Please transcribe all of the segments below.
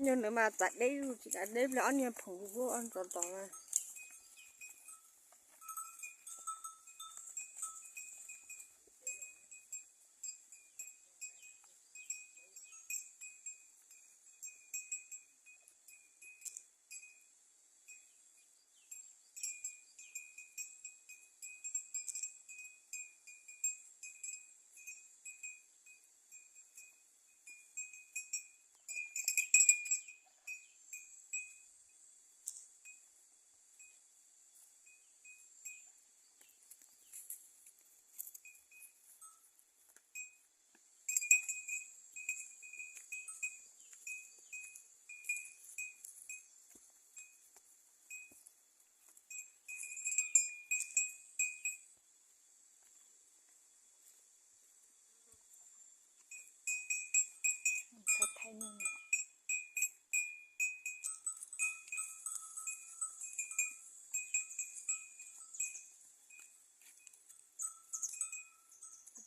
Nyuag ntawd mas txav deb, tsis txav deb pliag ob niag phoom hu hu ob ntov ntov na.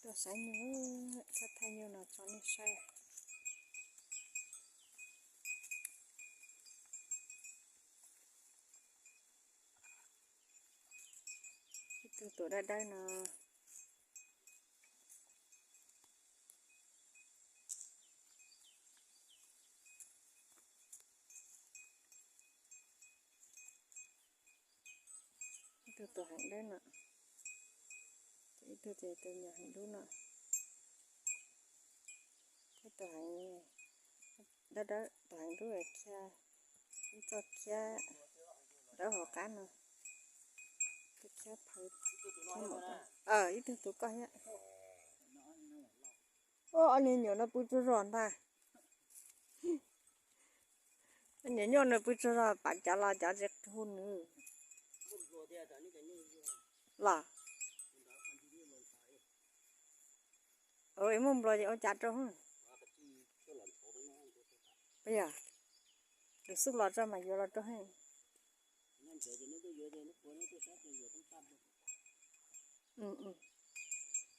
Tuaj saib nyuj, thaij nyuj no tso nej saib. Ib tug tuaj dawb dawb no. Ib tug tuaj heev dawb no. Ib tug ces tus nyuam heev dub no. Ib tug heev dawb dawb, tus heev dub khiab, ib txoj khiab dawb hauv qab no. Tus khiab phawv, ib tug tus koj thiab. Ob niag nyuam no pw tsaug zog ntag. Niam nyuj nws pw tsaug zog, pam cov los cov tsis hu nws los. Muaj nplua ces ua cas rau. Yog lwm xub los tso mas yuav los rau heej.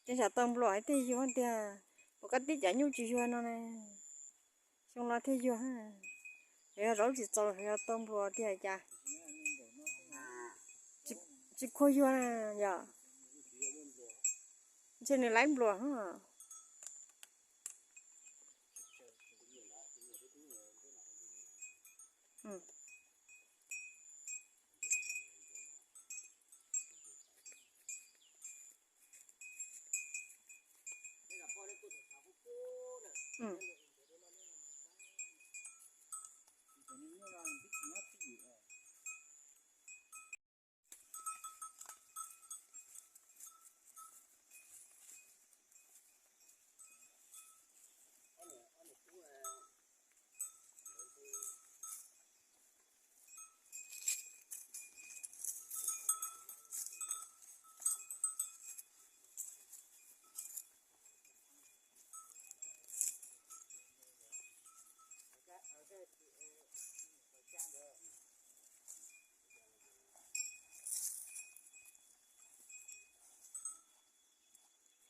Ces xyov tau nplua thiaj yuag tiag, puas koj tib cov nyuj tsis yuag no ne, xyoo no thiaj yuag. Yog zaub tsis txaus, yog tau nplua tiag cas tsis khuav yuag yog. Ntshe nws laib nplua.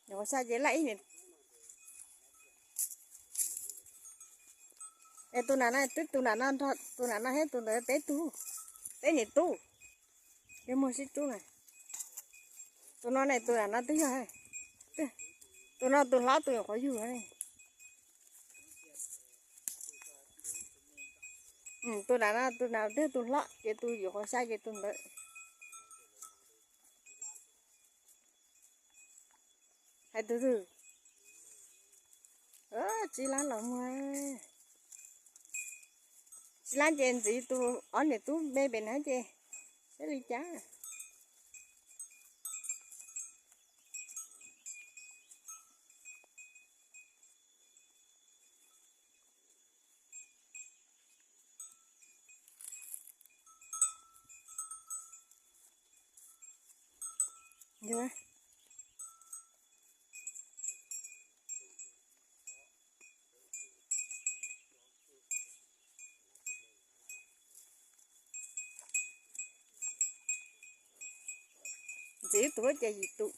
Nyuam qhuav xya ces laj ib niam. Es tus nam no twb, tus nam no, tus nam no thiab tus ntawd peb tug, peb niam tub, peb muag sib rub na. Tus no ne, tus nam no twb yog, tus no tus hlob tus nyuam qhuav yug. Tus nam no, tus nam twb yog tus hlob ces tus nyuam qhuav xya ces tus ntawd. Hais tus twg? Tsis lab los muag. Tsis lab ces ntxiv tus ob niam tub me pem na ces saib li cas. Ntxiv tus ces yim tus.